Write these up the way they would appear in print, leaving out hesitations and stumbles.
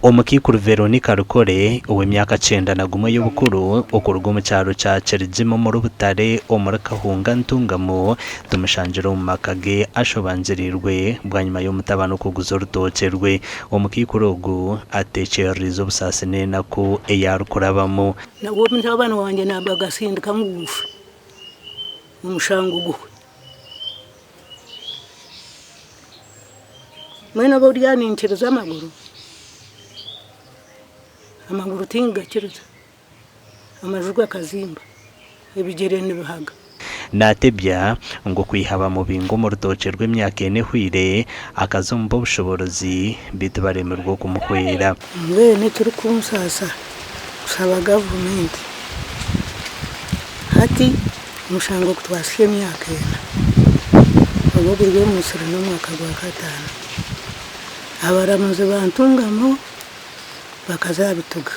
Omukaikuru Veronica Rukore ow'emyaka 91 y'obukuru okuruga omu kyaro kya Kirigima omuri Butare omuri Kahunga Ntungamo tumushangire omu maka ge ashobangiriirwe bwanyima y'omutabani okuguza orutookye rwe. Omukaikuru ogu atekyereriize obusaasi n'enaku ei arikurabamu. Nabwo omutabani wangye nabwo agasindika ngu gufe, omushango guhwe. Mbwenu obu oriya ninkiriza amaguru, amaguru tingakiriza, amaju gakazimba, ebigyere nibihaga. Naatebya ngu okwiha bamubinga omu rutookye rw'emyaka ena ehweire, akaza omu b'obushoboorozi beitu baremirwe okumuhwera. Mbwenu ekirikunsaasa kushaba gavumenti hati omushango gutwasya emyaka ena, ogu oguri omu musiri n'omwaka gwa kataano. Abaramuzi ba Ntungamo bakaza aha bituga.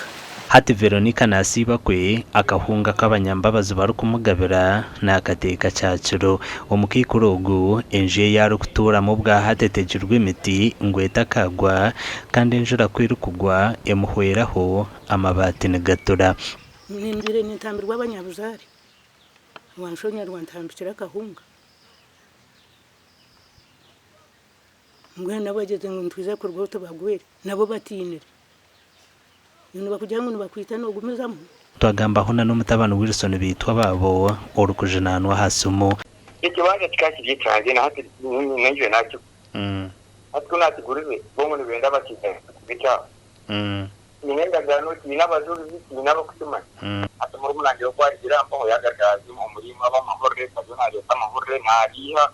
Hati Veronica nasiiba kwe akahunga aku abanyambabazi barikumugabira naakateeka kyakiro. Omukaikuru ogu enju ye ei arikutuuramu obwahati etegirwe emiti ngu etakagwa kandi enjura ku erikugwa emuhweraho amabaati nigatura. Nindwire nintambirwa abanyabuzaare, rwanshonya rwantambikire akahunga. Mbwenu nabo bagyeze ngu nitwija kurugaho tubagwere, nabo batiinire. Nibakugira ngu nibakwita nogumizamu. Twagambaho na n'omutabani Wilson Bitwabaabo orikujunaanwa aha simu. Ekibanja kikaba kiri ekyangye na hati naija nakigura. Hati ku nakigurize bo ngu nibenda bakiija kuba ekyabo. Tiine endagaano, tiine abajurizi, tiine ab'okukimanya. Hati murumuna wangye we ku arugire aha mpaho yaagaruka yaaza omuri imwe ab'amahurire, ariyo naareeta amahurire naabiiha,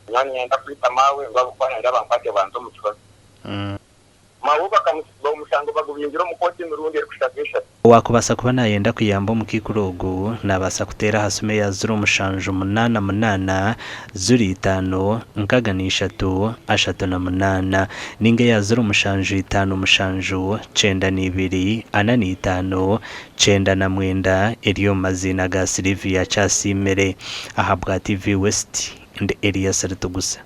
nyowe niinyenda kwita maawe ngu ahabw'okuba nayenda bankwate bante omu kihome. Maawe bakamutsiba omushango bagubingira omu kooti emirundi erikushika eshatu. Owaakubaasa kuba naayenda kuyamba omukaikuru ogu naabaasa kuteera aha simu eya ziro mushanju munaana munaana, ziro itaano, nkaga na ishatu, ashatu na munaana nainga eya ziro mushanju itaano mushanju, kyenda na ibiri, ana na itaano, kyenda na mwenda eri omu maziina ga Sylvia Kyasiimire. Ahabwa TV West, ndi Elias Ritugusa.